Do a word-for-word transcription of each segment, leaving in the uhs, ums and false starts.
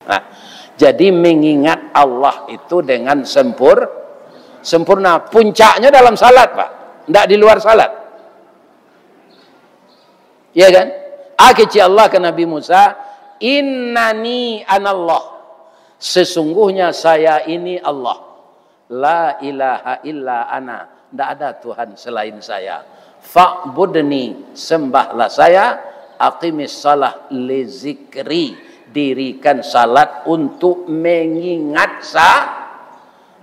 Nah, jadi mengingat Allah itu dengan sempur-, sempurna. Puncaknya dalam salat, Pak. Ndak di luar salat. Ya kan? Ah, kecek Allah ke Nabi Musa, "Innani anallah." Sesungguhnya saya ini Allah. La ilaha illa ana, ndak ada Tuhan selain saya. Fa'budni, sembahlah saya. Aqimis shalah li zikri, dirikan salat untuk mengingat sa-,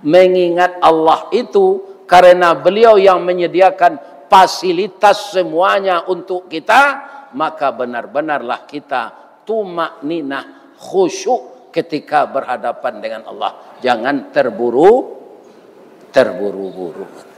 mengingat Allah itu, karena Beliau yang menyediakan fasilitas semuanya untuk kita, maka benar-benarlah kita tumakninah, khusyuk ketika berhadapan dengan Allah. Jangan terburu, terburu-buru.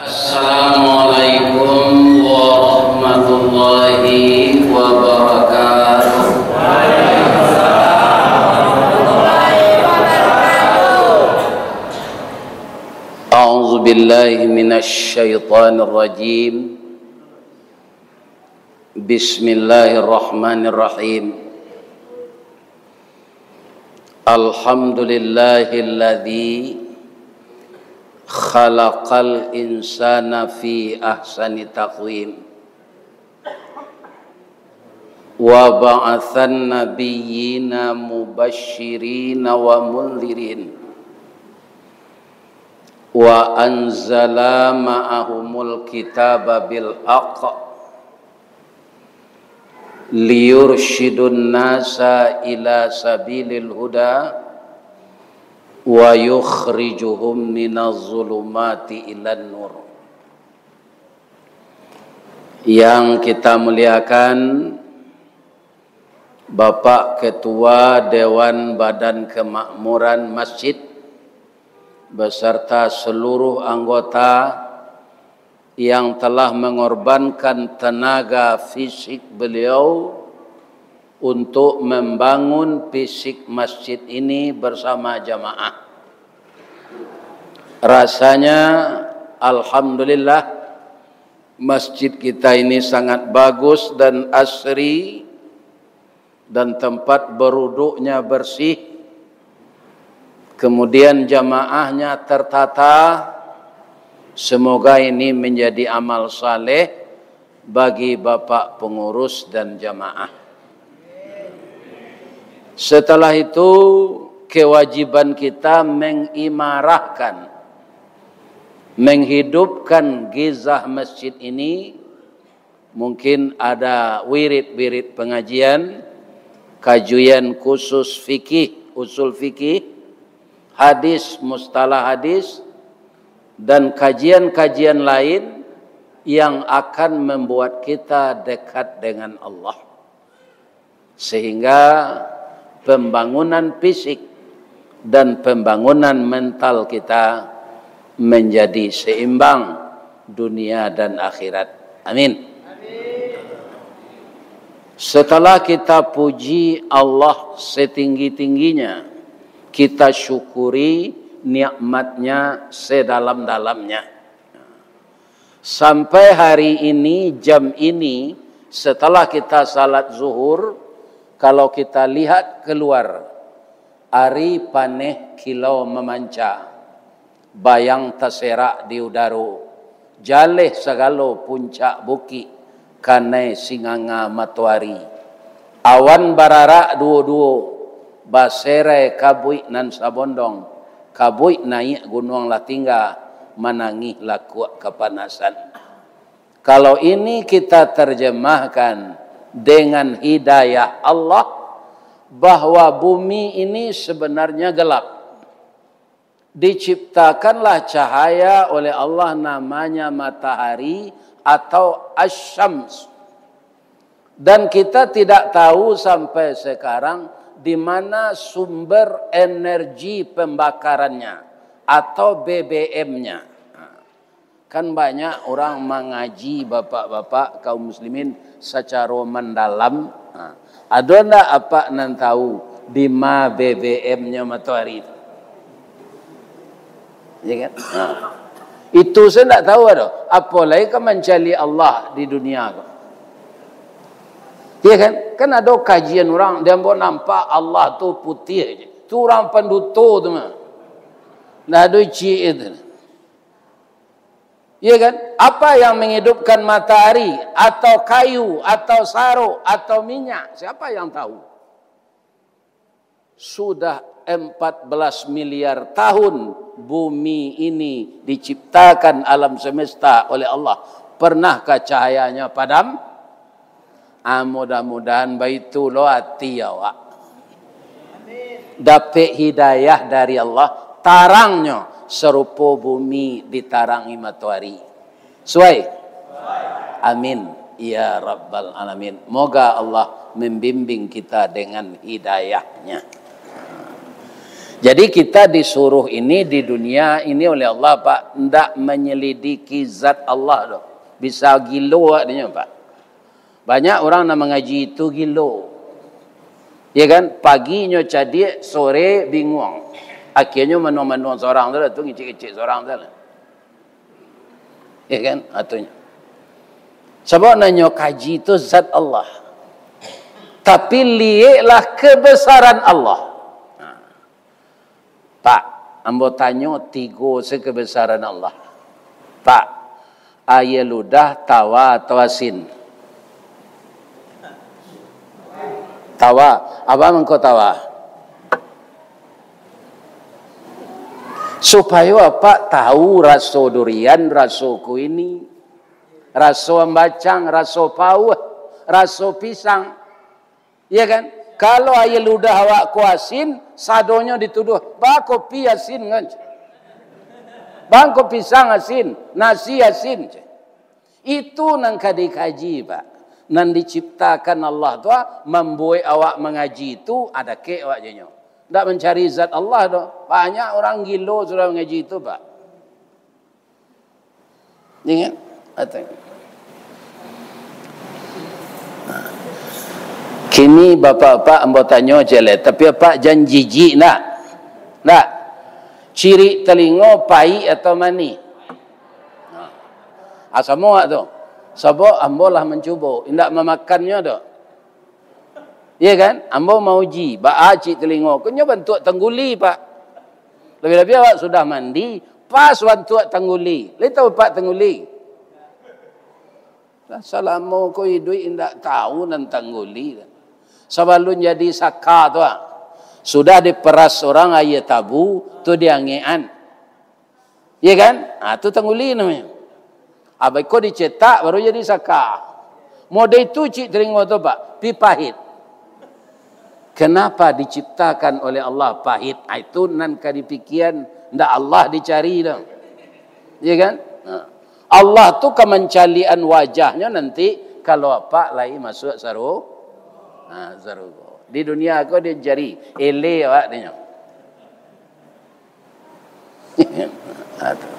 Assalamualaikum warahmatullahi wabarakatuh. A'udzubillahi minasyaitonirrajim. Bismillahirrahmanirrahim. Alhamdulillahilladzi khalaqal insana fi ahsani taqwim. Wa ba'atsan nabiyyina mubasysyirina wa mundzirin. Wa anzala ma'ahumul kitaba bil haqq liyursyidun nasa ila sabilil huda wa yukhrijuhum minaz zulumati ilan nur. Yang kita muliakan, Bapak Ketua Dewan Badan Kemakmuran Masjid beserta seluruh anggota yang telah mengorbankan tenaga fisik beliau untuk membangun fisik masjid ini bersama jamaah. Rasanya, alhamdulillah, masjid kita ini sangat bagus dan asri, dan tempat beruduknya bersih, kemudian jamaahnya tertata. Semoga ini menjadi amal saleh bagi Bapak pengurus dan jamaah. Setelah itu, kewajiban kita mengimarahkan, menghidupkan gizah masjid ini. Mungkin ada wirid-wirid pengajian, kajian khusus fikih, usul fikih, hadis, mustalah hadis, dan kajian-kajian lain yang akan membuat kita dekat dengan Allah. Sehingga pembangunan fisik dan pembangunan mental kita menjadi seimbang dunia dan akhirat. Amin. Setelah kita puji Allah setinggi-tingginya, kita syukuri nikmat-Nya sedalam-dalamnya. Sampai hari ini, jam ini, setelah kita salat zuhur, kalau kita lihat keluar, ari paneh kilau mamanca, bayang taserak di udaro, jaleh sagalo puncak bukik, kanai singanga matoari. Awan bararak duo-duo, baserai kabuik nan sabondong, kabuik naiak gunuang lah tingga, manangih lakuak kapanasan. Kalau ini kita terjemahkan dengan hidayah Allah, bahwa bumi ini sebenarnya gelap. Diciptakanlah cahaya oleh Allah, namanya matahari atau asy-syams. Dan kita tidak tahu sampai sekarang di mana sumber energi pembakarannya atau B B M-nya. Kan banyak urang mangaji, bapak-bapak, kaum muslimin, sacaro mandalam. Ha. Ado ndak apak nan tahu di ma B B M-nyo matoari tu? Ya kan? Ha. Itu sajo ndak tahu ado. Apo lai ka mancaliak Allah di dunia ko. Ya kan? Kan ado kajian urang, di ambo nampak Allah tu putiah je. Tu urang panduto tu mah. Ndak ado icik itu. Ya kan? Apa yang menghidupkan matahari, atau kayu, atau sarok, atau minyak? Siapa yang tahu? Sudah empat belas miliar tahun bumi ini diciptakan, alam semesta, oleh Allah. Pernahkah cahayanya padam? Ah, mudah-mudahan baitu lo ati awak. Dapek hidayah dari Allah, tarangnyo sarupo bumi ditarangi matoari. Suai? Amin, ya rabbal alamin. Moga Allah membimbing kita dengan hidayahnya. Jadi, kita disuruh ini di dunia ini oleh Allah, Pak, ndak menyelidiki zat Allah doh. Bisa gilo awak dinyo, Pak. Banyak urang nan mangaji tu gilo. Ya kan? Paginyo cadiak, sore binguang. Akhirnyo manuang-manuang sorang tu lah, tu ngicik-ngicik sorang tu lah. Ya kan? Atunyo. Sabab nan nyo kaji tu zat Allah. Tapi lieklah kebesaran Allah. Pak, ambo tanyo tigo se kebesaran Allah. Pak, aia ludah tawa atau asin? Tawa. Apo mangko tawa? Supayo apak tahu raso durian, raso kuini, raso ambacang, raso pauah, raso pisang. Iya kan? Kalau aia ludah awak ko asin, sadonyo dituduah, "Baa kopi asin kan? Baa ko pisang asin, nasi asin." Itu nan ka dikaji, Pak. Nan diciptakan Allah tu, ah, mambuek awak mangaji tu, ah, dakek awak jo nyo. Ndak mancari zat Allah doh. Banyak urang gilo sudah mangaji tu, Pak. Ingat? Atau kini bapak-bapak ambo tanyo ciek lai, tapi apak jan jijik ndak? Ndak? Cirik talingo paik atau manih? Ah, samo awak tu. Sabab ambo lah mancubo, indak mamakannyo tu. Iya kan? Ambo mauji, baa cirik talingo. Ko nyo bantuak tangguli, Pak. Labiah-labiah awak sudah mandi, pas bantuak tangguli. Lai tahu, Pak, tangguli? Lah, salamo ko iduik indak tahu nan tangguli. Sabalun jadi saka tu, ah, sudah diperas urang aia tabu, tu diangekan. Iya kan? Ah, tu tangguli namonyo. Abih ko dicetak, baru jadi saka. Model itu cirik talingo tu, Pak, pi pahit. Kenapa diciptakan oleh Allah pahit? Ah, itu nan ka dipikian, ndak Allah dicari tu. Iya kan? Nah. Allah tu ka mancaliakan wajahnyo nanti kalau apak lai masuak saru-, nah, sarugo. Di dunia ko dicari, eleh awak dinyo. Aduh.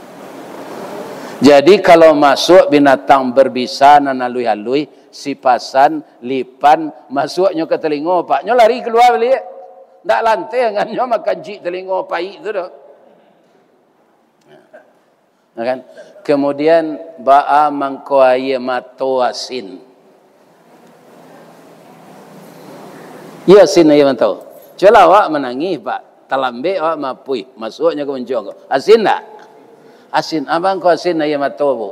Jadi, kalau masuak binatang berbisa nan aluih-aluih, sipasan, lipan, masuaknyo ka talingo, Pak, nyo lari kalua baliak. Ndak lanteh angannyo makan cirik talingo paik tu doh. Nah, kan? Kemudian, baa mangko aia mato asin? Iyo, asin aia mato. Cubolah awak manangih, Pak. Talambek awak maapuih, masuaknyo ka muncuang ko. Asin ndak? Asin. Baa mangko asin aia mato, Bu?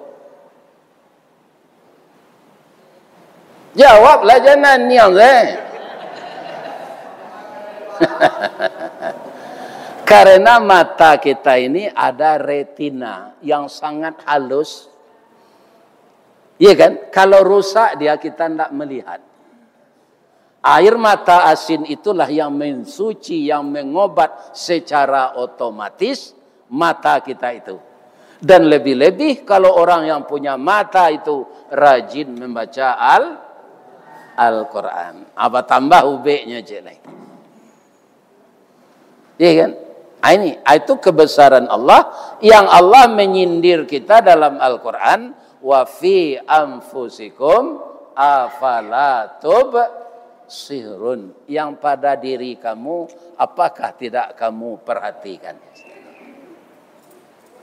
Jawablah, jan naniang se. Karena mata kita ini ada retina yang sangat halus. Iya kan? Kalau rusak dia, kita ndak melihat. Air mata asin itulah yang mensuci, yang mengobat secara otomatis mata kita itu. Dan lebih-lebih kalau orang yang punya mata itu rajin membaca Al-, Al-Quran. Apo tambah ubeknyo ciek lai. Iya kan? Ah, ini, ah, itu kebesaran Allah yang Allah menyindir kita dalam Al-Quran, "Wa fi anfusikum afala tubsirun." Yang pada diri kamu, apakah tidak kamu perhatikan?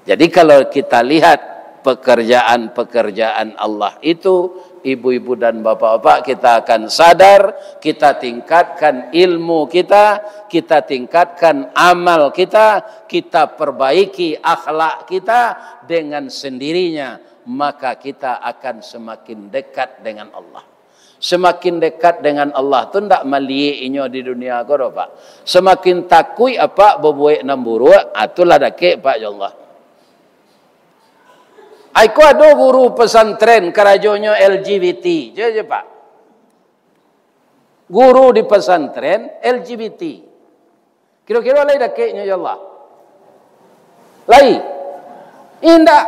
Jadi, kalau kita lihat pekerjaan-pekerjaan Allah itu, ibu-ibu dan bapak-bapak, kita akan sadar, kita tingkatkan ilmu kita, kita tingkatkan amal kita, kita perbaiki akhlak kita, dengan sendirinya, maka kita akan semakin dekat dengan Allah. Semakin dekat dengan Allah tu ndak maliek inyo di dunia ko doh, Pak. Semakin takuik apak babuek nan buruak, ah, tu lah dakek apak jo Allah. Ai ko ado guru pesantren karajonyo L G B T, je, je, Pak. Guru di pesantren L G B T. Kiro-kiro lai dakeknyo jo Allah? Lai? Indak.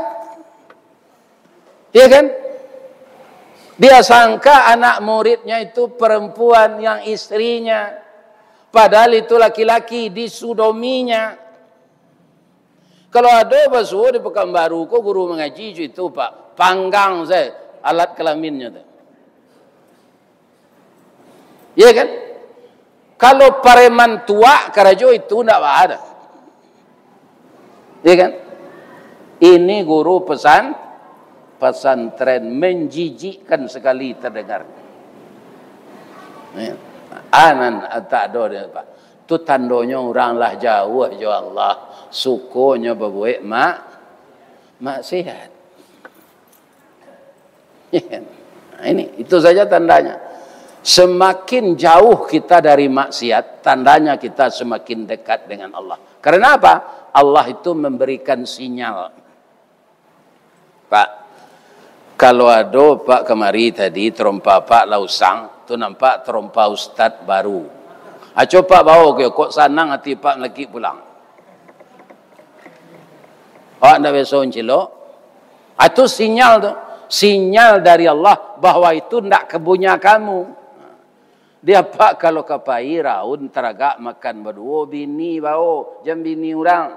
Iya kan? Dia sangka anak muridnya itu perempuan yang istrinya, padahal itu laki-laki, disodominya. Kalau ado basuo di Pekanbaru ko guru mangaji jo itu, Pak, panggang sae alat kelaminnyo tu. Iya kan? Kalau pareman tuak karajo itu ndak baa doh. Iya kan? Ini guru pesan, pesantren, menjijikkan sekali terdengar. Ya. Anan tak ado dia, Pak. Tu tandonyo urang lah jauah jo Allah, sukonyo babuek mak-, maksiat. Nah, ini, itu saja tandanya. Semakin jauh kita dari maksiat, tandanya kita semakin dekat dengan Allah. Karena apa? Allah itu memberikan sinyal. Pak, kalau ado Pak kamari tadi, terompa Pak lah usang, tu nampak terompa ustad baru. Aco Pak bao ke, kok sanang ati Pak malakik pulang. Awak ndak biaso mancilok. Ah, tu sinyal tu. Sinyal dari Allah bahwa itu ndak kabunya kamu. Dia, Pak, kalau ka pai raun taragak makan baduo, bini bao, jan bini urang.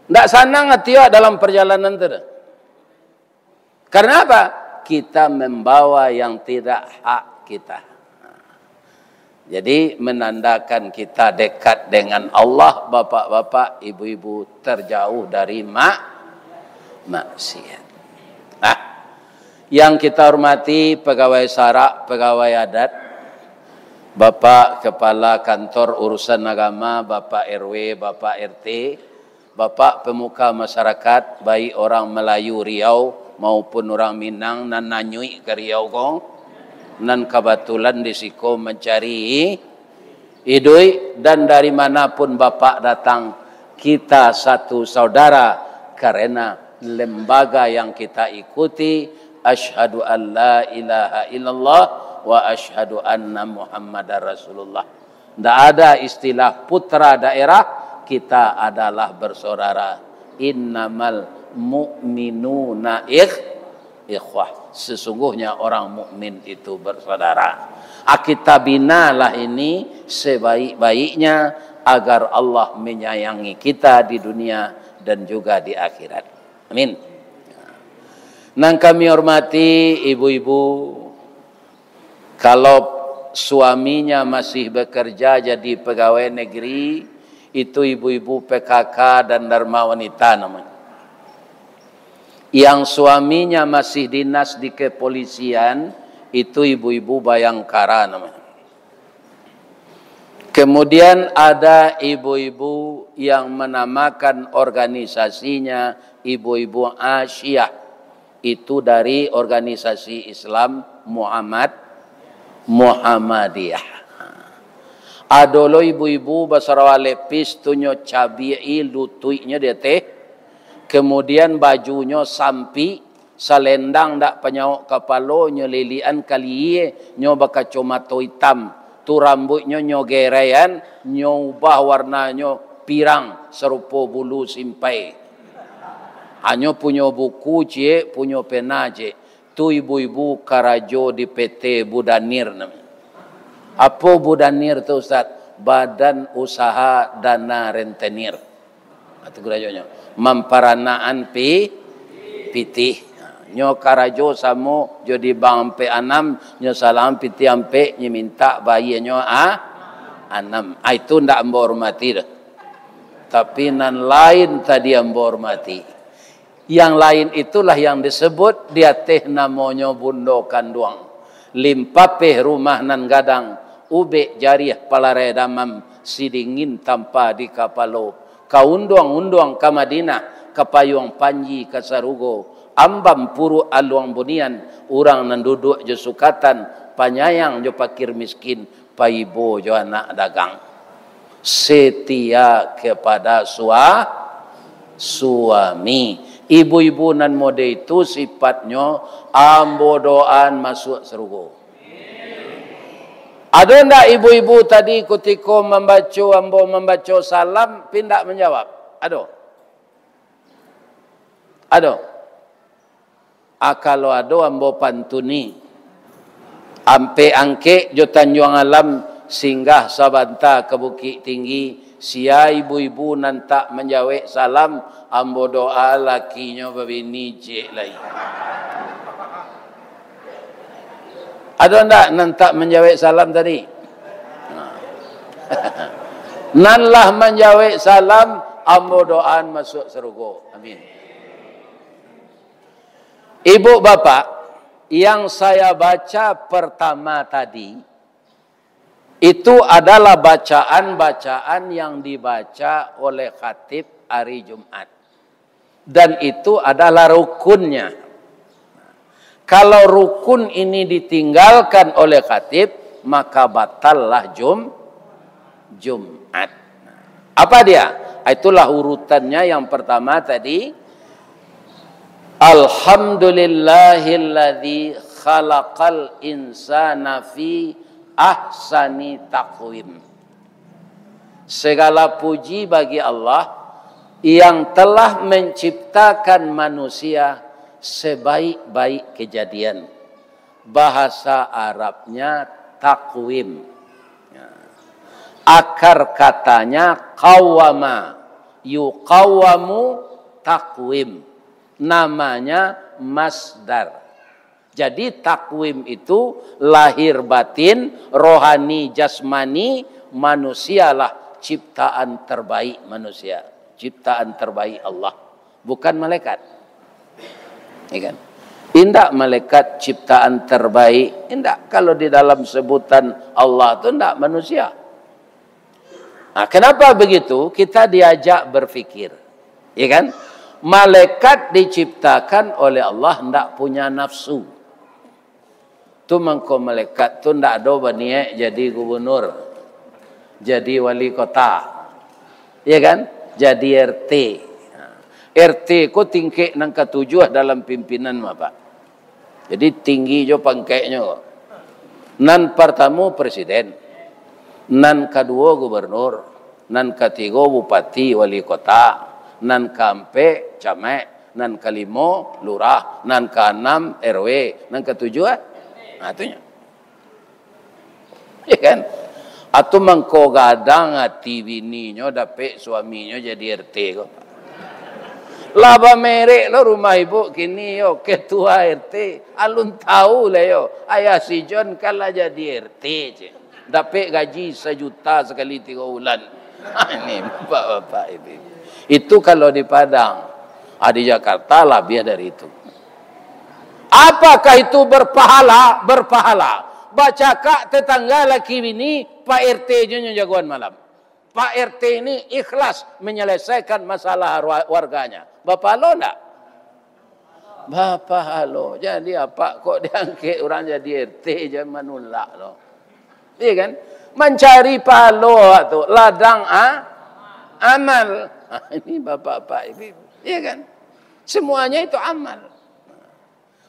Ndak sanang ati awak dalam perjalanan tu doh. Karena apa? Kita membawa yang tidak hak kita. Jadi, menandakan kita dekat dengan Allah, bapak-bapak, ibu-ibu, terjauh dari mak-, maksiat. Nah, yang kita hormati pegawai sarak, pegawai adat, Bapak Kepala Kantor Urusan Agama, Bapak R W, Bapak R T, Bapak pemuka masyarakat, baik orang Melayu Riau maupun urang Minang nan nanyuik ka Riau ko, nan kabatulan di siko mancari iduik, dan dari mana pun Bapak datang, kita satu saudara karena lembaga yang kita ikuti, asyhadu an la ilaha illallah wa asyhadu anna Muhammadar Rasulullah. Ndak ada istilah putra daerah, kita adalah bersaudara. Innamal mu'minuna ikh-, ikhwah. Sesungguhnya orang mukmin itu bersaudara. Ah, kita binalah ini sebaik-baiknya agar Allah menyayangi kita di dunia dan juga di akhirat. Amin. Nan kami hormati ibu-ibu, kalau suaminya masih bekerja jadi pegawai negeri, itu ibu-ibu P K K dan Dharma Wanita namanya. Yang suaminya masih dinas di kepolisian, itu ibu-ibu Bayangkara namanya. Kemudian ada ibu-ibu yang menamakan organisasinya Ibu-ibu Asia, itu dari organisasi Islam Muhammad, Muhammadiyah. Ado lo ibu-ibu basarawa lepis tu nyo cabiak-i lutuiknyo di ateh, kemudian bajunyo sampik, salendang dak panyaok kapalo, nyo lilian kalie, nyo bakacomato itam, tu rambuiknyo nyo geraian, nyo ubah warnanyo pirang sarupo bulu simpai. Hanyo punyo buku ciek, punyo pena ciek. Tu ibu-ibu karajo di P T Budanir namonyo. Apo Budanir tu, Ustaz? Badan Usaha Dana Rentenir. Itu karajonyo. Mamparanaan pi-, pitih. Nyo karajo samo jo di bank ampek anam, nyo salam pitih ampek, nyo mintak bayianyo a-, anam. Ah, itu ndak ambo hormati doh. Tapi nan lain tadi ambo hormati. Yang lain itulah yang disebut di ateh namonyo bundo kanduang. Limpapeh rumah nan gadang, ubek jariah palarai damam, sidingin tampa di kapalo, ka unduang-unduang ka Madinah, ka payuang panji ka sarugo, ambam puruak aluang bunian, urang nan duduak jo sukatan, panyayang jo pakir miskin, paibo jo anak dagang. Setia kepada sua-, suami. Ibu-ibu nan mode itu sifatnyo ambo doaan masuak sarugo. Ado ndak ibu-ibu tadi kutiko mambaco, ambo mambaco salam, pi ndak manjawab? Ado? Ado? Ah, kalau ado ambo pantuni. Ampek Angkek jo Tanjuang Alam singgah sabanta ka Bukik Tinggi, sia ibu-ibu nan tak manjawek salam, ambo doa lakinyo babini ciek lai. Ado ndak nan tak manjawek salam tadi? Nan lah manjawek salam, ambo doaan masuak sarugo. Amin. Ibu bapak, yang saya baca pertama tadi, itu adalah bacaan-bacaan yang dibaca oleh khatib hari Jumat. Dan itu adalah rukunnya. Kalau rukun ini ditinggalkan oleh khatib, maka batallah Jum-, Jumat. Apa dia? Itulah urutannya yang pertama tadi. Alhamdulillahilladzi khalaqal insana fi ahsani taqwim. Segala puji bagi Allah yang telah menciptakan manusia sebaik-baik kejadian. Bahasa Arabnya takwim. Ya. Akar katanya qawwama, yuqawwamu takwim. Namanya masdar. Jadi takwim itu lahir batin, rohani, jasmani, manusialah ciptaan terbaik manusia, ciptaan terbaik Allah, bukan malaikat. Ya kan? Indak malaikat ciptaan terbaik, indak. Kalau di dalam sebutan Allah tu indak manusia. Nah, kenapa begitu? Kita diajak berpikir, ya kan? Malaikat diciptakan oleh Allah ndak punya nafsu. Tu mangko malaikat tu ndak ado baniaik jadi gubernur, jadi wali kota, ya kan? Jadi R T. Nah, R T ko tingkek nan katujuah dalam pimpinan, Bapak. Jadi, tinggi jo pangkeknyo. Nan partamo presiden, nan kaduo gubernur, nan katigo bupati, wali kota, nan kaampek camat, nan kalimo lurah, nan kaanam R W, nan katujuah, nah, tu nyo. Ya kan? Atu mangko gadang ati bininyo dapek suaminyo jadi R T ko. Lah bamerek lo rumah ibu kini yo, ketua R T. Alun tahu lah yo, ayah si John kan lah jadi R T, cek. Dapek gaji sajuta sakali tigo bulan. Ini bapak-bapak, ibu-ibu. Itu kalau di Padang. Ah, di Jakarta labiah dari itu. Apakah itu berpahala? Berpahala. Bacakak tetangga laki bini, Pak R T jo nyo jagoan malam. Pak R T ini ikhlas menyelesaikan masalah wa-, warganya. Bapahalo ndak? Bapahalo. Jadi apak kok diangkek urang jadi R T, jan manulak lo. Iya kan? Mancari pahalo tu, ladang a-, amal. Ini bapak-bapak, ibu-ibu. Iya kan? Semuanya itu amal.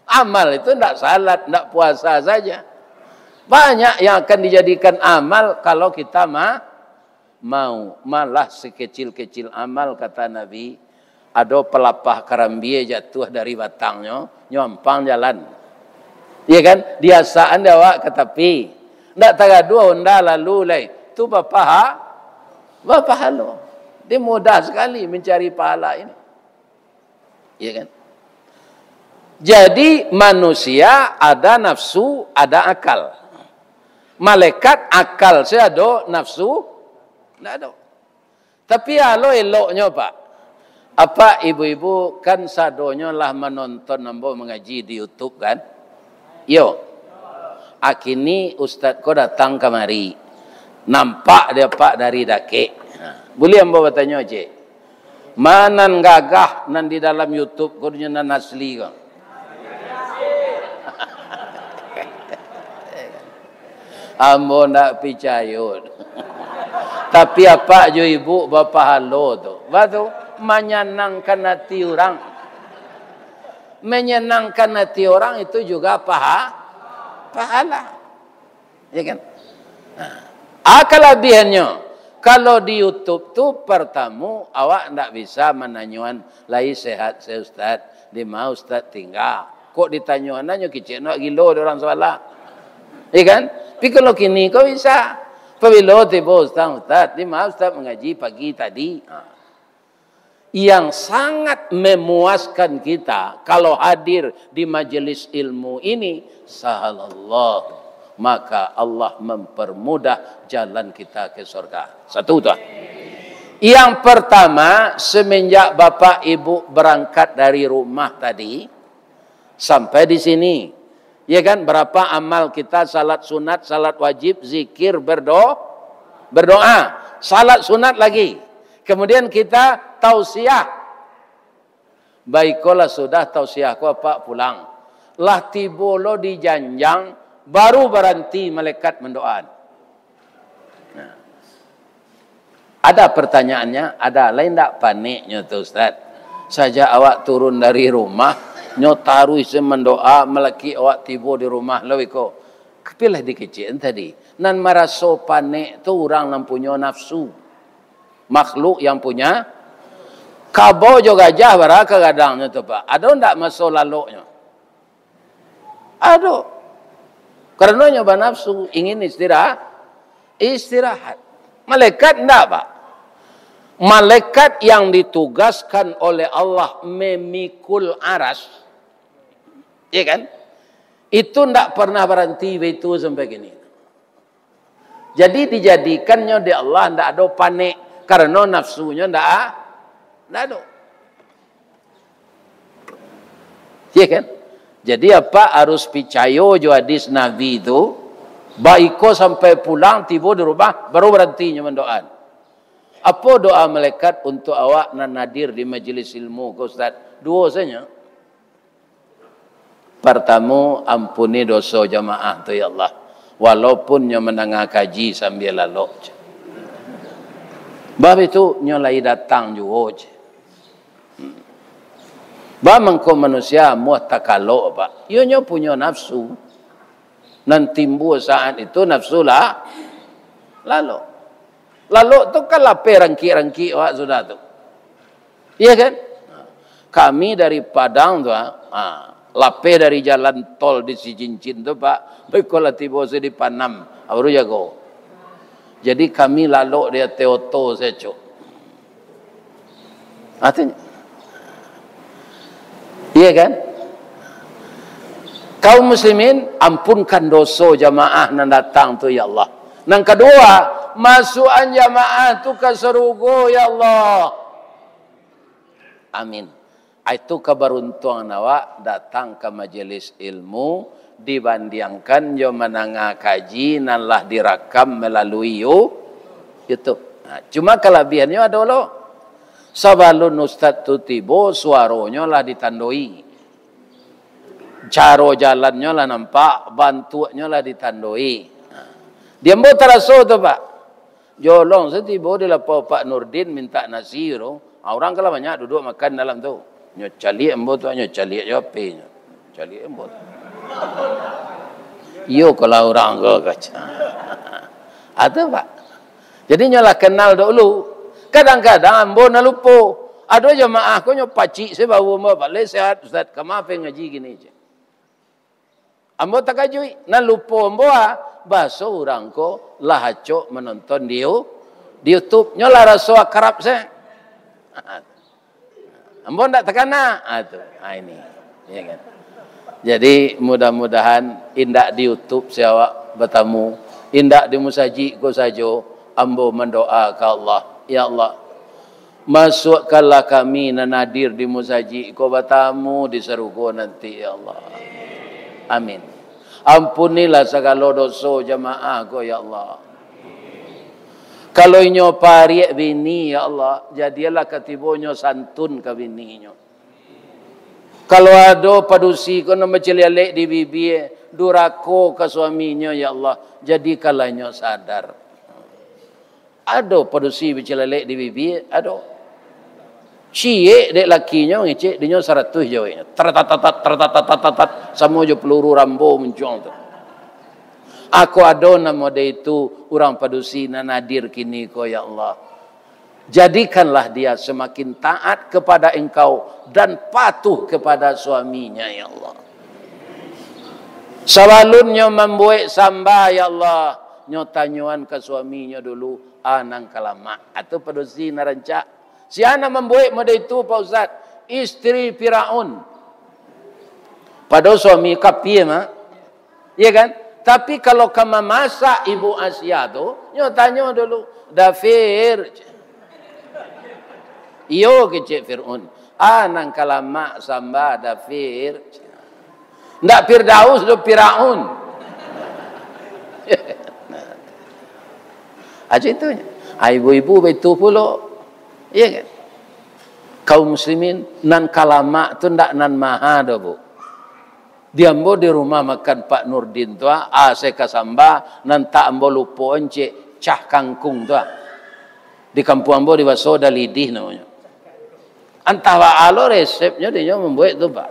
Amal itu ndak salat, ndak puasa saja. Banyak yang akan dijadikan amal kalau kita ma-, mau. Malah sekecil-kecil amal, kata Nabi, ado palapah karambia jatuah dari batangnyo, nyo ampang jalan. Iya kan? Diasaan dek awak ka tapi. Ndak tagaduah onda lalu lai. Tu bapaha-, bapahalo. Dia mudah sekali mencari pahala ini. Ya kan? Jadi, manusia ada nafsu, ada akal. Malaikat akal sajo ado, nafsu ndak ado. Tapi alo eloknyo, Pak. Apak, ibu-ibu, kan sadonyo lah manonton ambo mangaji di YouTube, kan? Iyo. Akini ustaz ko datang kamari. Nampak dek apak dari dakek. Ha. Buliah ambo batanyo, cek? Ma nan gagah nan di dalam YouTube ko, nan asli ko? Ambo ndak picayo. Tapi apak jo ibu bapahalo tu. Ba tu, manyanangkan ati urang. Manyanangkan ati urang itu juga paha-, pahala. Ya kan? Nah. Ah, kalabiahannyo, kalau di YouTube tu, partamo, awak ndak bisa mananyoan, "Lai sehat se, Ustaz? Di ma Ustaz tingga?" Kok ditanyoan nyo, kecek nyo gilo dek urang sabalah. Ya kan? Tapi kalau kini ko bisa. Pabilo tibo Ustaz, "Ustaz, di ma Ustaz mangaji pagi tadi?" Ha. Yang sangat memuaskan kita, kalau hadir di majelis ilmu ini, sahalallahu, maka Allah mempermudah jalan kita ke surga. Satu tu. Yang pertama, semenjak bapak ibu berangkat dari rumah tadi, sampai di sini. Ya kan? Berapa amal kita, salat sunat, salat wajib, zikir, berdo-, berdoa. Salat sunat lagi. Kemudian kita tausiah. Baikolah, sudah tausiah ko, apak pulang. Lah tibo lo di janjang, baru baranti malaikat mandoaan. Nah. Ada pertanyaannya, ada. Lai ndak paniknyo tu, Ustaz? Sajak awak turun dari rumah, nyo taruih se mandoa, malakik awak tibo di rumah lo iko. Tapi lah dikecekan tadi. Nan maraso panik tu urang nan punyo nafsu. Makhluk yang punya, kabau jo gajah bara ka gadangnyo tu, Pak. Ado ndak maso laloknyo? Ado. Karano nyo banafsu, ingin istirahat. Istirahat. Malaikat ndak, Pak. Malaikat yang ditugaskan oleh Allah memikul aras, ya kan? Itu ndak pernah baranti baitu sampai kini. Jadi, dijadikannyo dek Allah ndak ado panik, karano nafsunyo ndak a-, ndak ado. Iya kan? Jadi, apak harus picayo jo hadis Nabi tu, baiko sampai pulang, tibo di rumah, baru barantinyo mandoaan. Apo doa malaikat untuk awak nan hadir di majelis ilmu ko, Ustaz? Duo sajo. Partamo, ampuni doso jamaah tu, ya Allah. Walaupun nyo mandanga kaji sambia lalok, ceh. Bah itu, nyo lai datang juo, ceh. Hmm. Bah mangko manusia amuah takalok, Pak. Iyo nyo punyo nafsu. Nan timbua saat itu nafsu lah, lalok. Lalok tu kan lapeh rangkik-rangkik awak sudah tu. Iya kan? Kami dari Padang tu, ah, ah, lapeh dari jalan tol di Sicincin tu, Pak, baiko lah tibo se di Panam, ah, baru jago. Jadi kami lalok di ateh oto sajo. Artinyo, iya kan? Kaum muslimin, ampunkan doso jamaah nan datang tu, ya Allah. Nan kadua, masuakan jamaah tu ka sarugo, ya Allah. Amin. Itu kabaruntuangan awak datang ka majelis ilmu, dibandiangkan jo mandanga kaji nan lah dirakam malalui You-, YouTube. Nah, cuma kalabihannyo ado lo. Sabalun ustaz tu tibo, suaronyo lah ditandoi. Caro jalannyo lah nampak, bantuaknyo lah ditandoi. Nah, di ambo taraso tu, Pak. Jolong se tibo di lapau Pak Nurdin mintak nasi tu. Ha, urang kan lah banyak duduak makan dalam tu. Nyo caliak ambo tu, nyo caliak jo H P-nyo. Caliak ambo tu. Iyo, kalau urang ko kaca. Ha, tu, Pak. Jadi, nyo lah kenal dahulu. Kadang-kadang ambo nan lupo. Ado jamaah ko nyo pacik se bahu ambo, "Pak, lai sehat, Ustaz, kama pai ngaji kini?" ceh. Ambo takajuik, nan lupo ambo, ah, baso urang ko lah acok manonton di You-, di YouTube. Nyo lah raso akrab se. Ambo ndak takana. Ah, tu. Ah, ini. Ya kan? Jadi, mudah-mudahan indak di YouTube se awak batamu, indak di musajik ko sajo. Ambo mandoa ka Allah, "Ya Allah, masuakkanlah kami nan hadir di musajik ko batamu di sarugo nanti, ya Allah. Amin. Ampunilah sagalo doso jamaah ko, ya Allah. Kalau inyo pariak bini, ya Allah, jadianlah katibonyo santun ka bininyo. Kalau ado padusi ko nan bacalialek di bibia, durako ka suaminyo, ya Allah, jadikanlah inyo sadar." Ado padusi bacalialek di bibia, ado. Ciek dek lakinyo, ngecek dinyo saratuih jaweknyo. Taratatatat, taratatatat, samo jo peluru Rambo muncuang tu. Ako ado nan model itu urang padusi nan hadir kini ko, ya Allah. Jadikanlah dia semakin taat kepada Engkau dan patuh kepada suaminya, ya Allah. Sabalunnyo mambuek samba, ya Allah, nyo tanyoan ka suaminyo dulu, a nan ka lamak. Atau padusi nan rancak. Sia nan mambuek model itu, Pak Ustaz? Isteri Firaun. Padahal suami kapia mah. Iya kan? Tapi kalau ka mamasak Ibu Asia tu, nyo tanyo dulu, "Dafir?" "Iyo," kecek Fir'aun. "A nan ka lamak samba, Dafir?" Ndak Firdaus do, Firaun. Aja itu. Ah, ibu-ibu baitu pulo. Iya kan? Kaum muslimin, nan ka lamak tu ndak nan maha do, Bu. Di ambo di rumah makan Pak Nurdin tu, ah, a se ka samba, nan tak ambo lupo encik, cah kangkung tu, ah. Di kampuang ambo di baso dalidih namonyo. Antah baa lo resepnyo dinyo mambuek tu, Pak.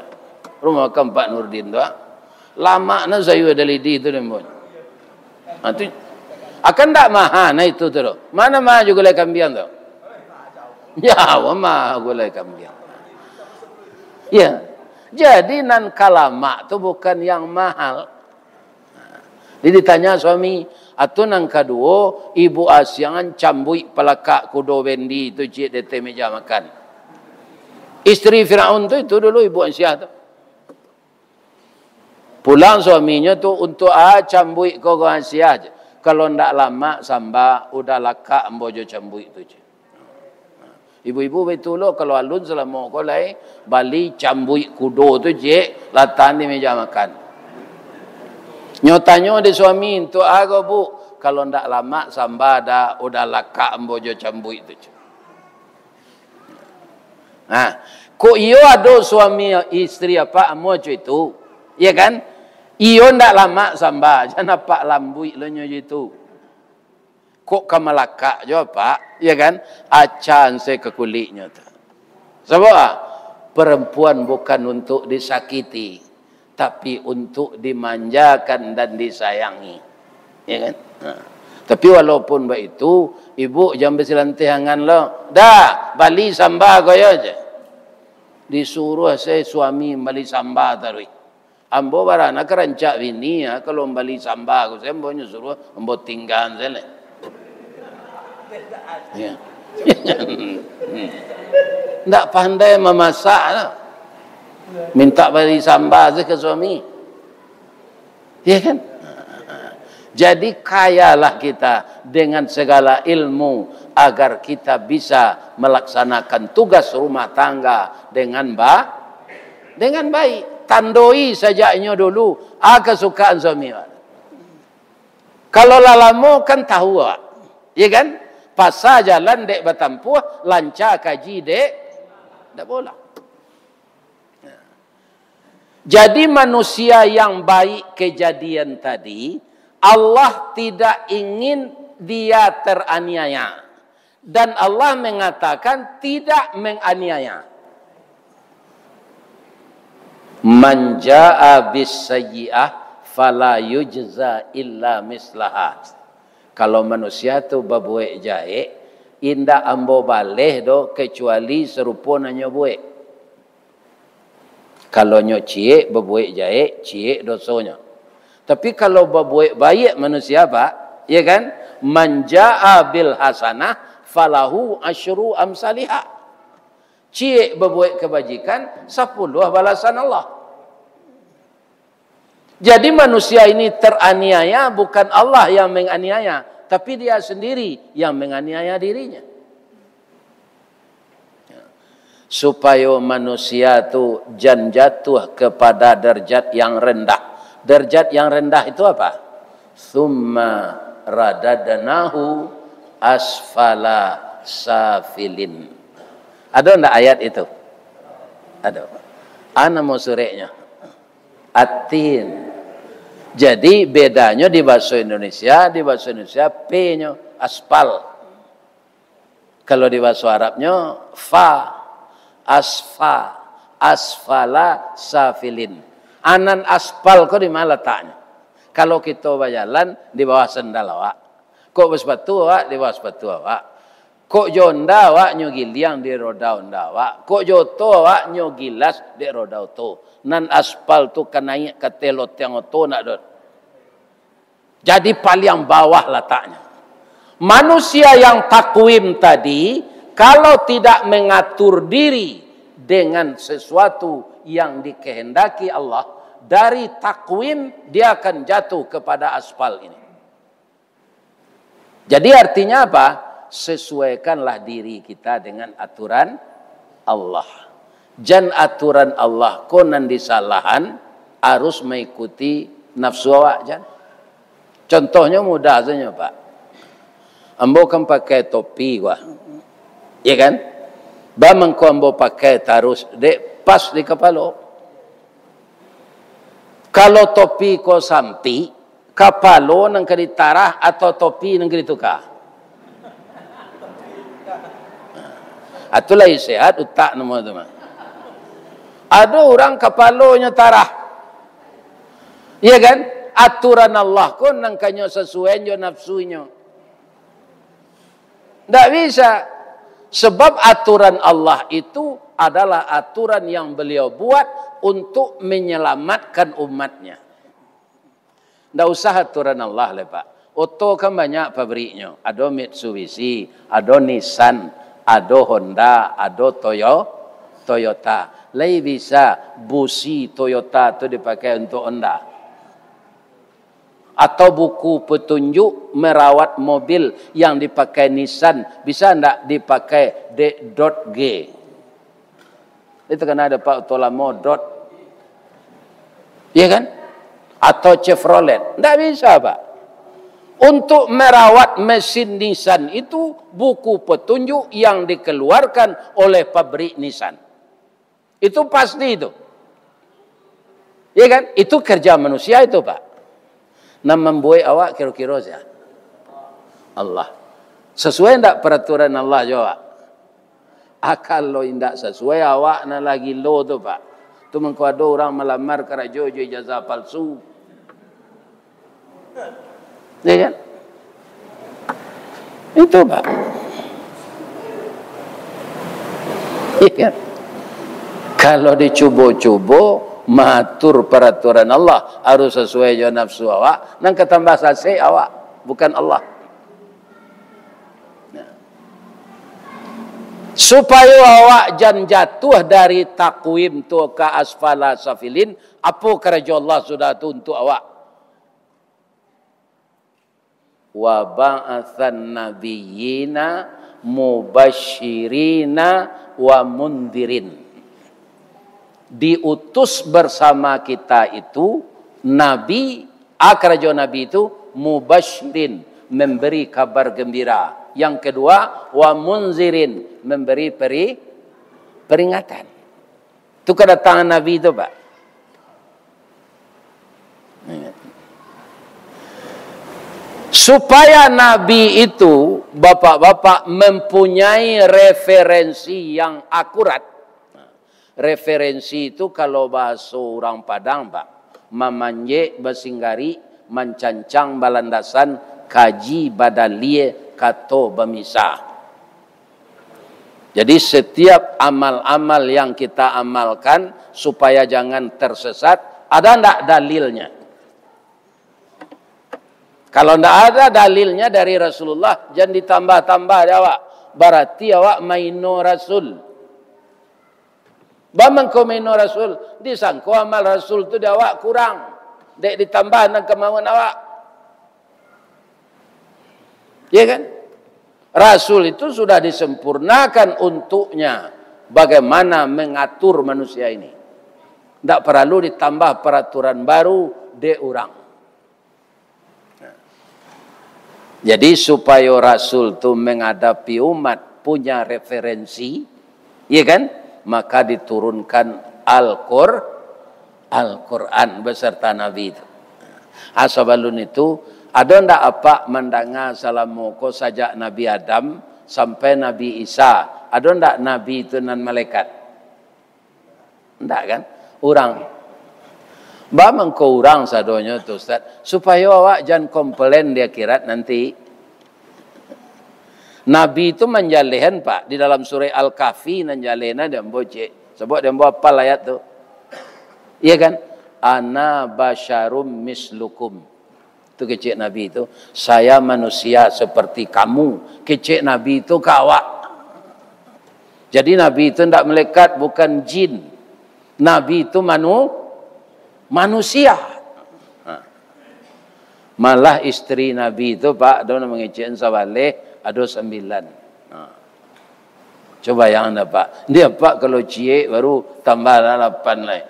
Rumah makan Pak Nurdin tu, ah. Lamak nan sayua dalidih tu di ambo. Ha, tu. Akan ndak maha nah itu tu doh. Mana maha jo gulai kambiang tu? Yo, maha gulai kambiang. Ya. Jadi nan ka lamak tu bukan yang mahal. Jadi ditanya suami, "Atau nan kaduo, Ibu Asiangan cambuik palakak kudo bendi tu ciek di ateh meja makan?" Isteri Firaun tu itu dulu Ibu Asiah tu. Pulang suaminyo tu, "Untuak a cambuik ko, ko Asiah?" "Kalau ndak lamak samba, udah lakak ambo jo cambuik tu," cek. Ibu-ibu baitu lo, kalau alun salamo ko lai bali cambuik kudo tu, cek, latan di meja makan. Nyo tanyo di suami, "Untuak a ko, Bu?" "Kalau ndak lamak samba, dah, udah lakak ambo jo cambuik tu," cek. Nah, kok iyo ado suami isteri apak amuah co itu, iya kan? Iyo ndak lamak samba, jan apak lambuik lo nyo jo itu. Kok ka malakak jo apak, iya kan? Acan se ka kuliknyo tu. Sabab, ah, perempuan bukan untuk disakiti, tapi untuk dimanjakan dan disayangi. Ya kan? Ha. Tapi walaupun baitu, ibu jan basilanteh angan lo. "Dah, bali samba ko yo," cek. Disuruah se suami bali samba taruih. Ambo barana ka rancak bini, ya, kalau bali samba ko se ambo nyo suruah, ambo tinggaan se lai. Ya. Ndak pandai mamasak lah. Minta bali samba se ka suami. Ya kan? Jadi kayalah kita dengan segala ilmu agar kita bisa melaksanakan tugas rumah tangga dengan ba-, dengan baik. Tandoi sajaknyo dulu, a, kesukaan suami. Kalau lah lamo kan tahu, awak. Ya kan? Pasa jalan dek batampuah, lanca kaji dek, dek baulak. Jadi manusia yang baik kejadian tadi, Allah tidak ingin dia teraniaya. Dan Allah mengatakan tidak menganiaya. "Man jaa bis sayyi'ah fala yujza illa mislaha." Kalau manusia tu babuek jahek, indak ambo baleh doh kecuali sarupo nan nyo buek. Kalau nyo ciek babuek jahek, ciek dosonyo. Tapi kalau babuek baiak manusia, Pak, ya kan? "Man jaa bil hasanah falahu asyru amsaliha." Ciek babuek kabajikan, sapuluah balasan Allah. Jadi manusia ini teraniaya, bukan Allah yang menganiaya, tapi dia sendiri yang menganiaya dirinya. Supayo manusia tu jan jatuah kepada derajat yang rendah. Derajat yang rendah itu apa? "Tsumma radadnahu asfala safilin." Ada ndak ayat itu? Ada. Ana mau sureknya. Atin. Jadi bedanyo di bahasa Indonesia, di bahasa Indonesia P-nyo aspal. Kalau di bahasa Arabnyo fa, asfa, asfala safilin. Anan aspal ko di mana letaknyo? Kalau kito bajalan di bawah sandal awak. Kok basapatu awak di bawah sapatu awak. Kok jo onda awak nyo giliang di roda onda awak. Kok jo oto awak nyo gilas dek roda oto. Nan aspal tu ka naiak ka ateh lotiang oto ndak doh? Jadi paliang bawah lataknyo. Manusia yang takwim tadi, kalau tidak mengatur diri dengan sesuatu yang dikehendaki Allah, dari takwim dia akan jatuh kepada aspal ini. Jadi artinya apa? Sesuaikanlah diri kita dengan aturan Allah. Jan aturan Allah ko nan disalahan, harus mengikuti nafsu awak, jan. Contohnyo mudah sajo, Pak. Ambo kan pakai topi, wah. Ya kan? Ba mangko ambo pakai tarus, dek pas di kapalo. Kalau topi ko sampik, kapalo nan ka ditarah atau topi nan ka dituka? Atu lai sehat utak namo tu mah. Ado urang kapalonyo tarah. Iya kan? Aturan Allah ko nan kanyo sasuaian jo nafsunyo. Ndak bisa. Sebab aturan Allah itu adalah aturan yang Beliau buat untuk menyelamatkan umatnya. Ndak usah aturan Allah lai, Pak. Oto kan banyak pabriknyo. Ado Mitsubishi, ado Nissan, ado Honda, ado Toyo-, Toyota. Lai bisa busi Toyota tu dipakai untuk Honda? Atau buku petunjuk merawat mobil yang dipakai Nissan, bisa ndak dipakai dek Dodge? Itu kan ado, Pak, oto lamo, Dodge. Iya kan? Atau Chevrolet. Ndak bisa, Pak. Untuk merawat mesin Nissan itu buku petunjuk yang dikeluarkan oleh pabrik Nissan. Itu pasti itu. Iya kan? Itu kerja manusia itu, Pak. Nan mambuek awak kiro-kiro sia? Allah. Sasuai ndak peraturan Allah jo awak? Ah, kalau indak sasuai, awak nan lah gilo tu, Pak. Tu mangko ado urang malamar karajo jo ijazah palsu. Ya kan? Itu, Pak. Ya kan? Kalau dicubo-cubo maatur peraturan Allah, harus sasuai jo nafsu awak, nan ka tambah sasek awak, bukan Allah. Nah. Supayo awak jan jatuah dari takwim tu ka asfala safilin, apo karajo Allah sudah tu untuk awak? "Wa ba'atsan nabiyyina mubasyirina wa mundzirin." Diutus bersama kita itu nabi, a, karajo nabi itu mubasyirin, memberi kabar gembira. Yang kedua, wa mundzirin, memberi peri-, peringatan. Tu kedatangan Nabi tu, Pak. Supaya Nabi itu, bapak-bapak, mempunyai referensi yang akurat. Referensi itu, kalau bahaso urang Padang, Pak, mamanjek basinggari, mancancang balandasan, kaji badalie, kato bamisa. Jadi, setiap amal-amal yang kita amalkan, supaya jangan tersesat, ada ndak dalilnya? Kalau ndak ada dalilnya dari Rasulullah, jan ditambah-tambah dek awak. Barati awak maino Rasul. Ba mangko maino Rasul, disangko amal Rasul tu di awak kurang, dek ditambah nan kamauan awak. Ya kan? Rasul itu sudah disempurnakan untuknya bagaimana mengatur manusia ini. Ndak perlu ditambah peraturan baru dek urang. Jadi, supayo Rasul tu menghadapi umat punya referensi, ya kan? Maka diturunkan Al-Qur-, Al-Quran beserta Nabi tu. Ah, sabalun itu, ado ndak apak mandanga salamo ko sajak Nabi Adam sampai Nabi Isa? Ado ndak Nabi tu nan malaikat? Ndak kan? Urang. Ba mangko urang sadonyo tu, Ustaz, supayo awak jan komplain di akhirat nanti. Nabi tu manjalehan, Pak, di dalam surah Al-Kahfi, nan jalehan di ambo cek. Sabab di ambo apal ayat tu. Iya kan? "Ana basyarum mislukum." Tu kecek Nabi tu, "Saya manusia seperti kamu." Kecek Nabi tu ka awak. Jadi Nabi tu ndak malaikat, bukan jin. Nabi tu manu-, manusia. Ha. Malah isteri Nabi tu, Pak, ado nan mangecek sabaleh, ado sambilan. Ha. Cubo bayangkan, Pak. Dia, Pak, kalau ciek baru tambah lah lapan lai.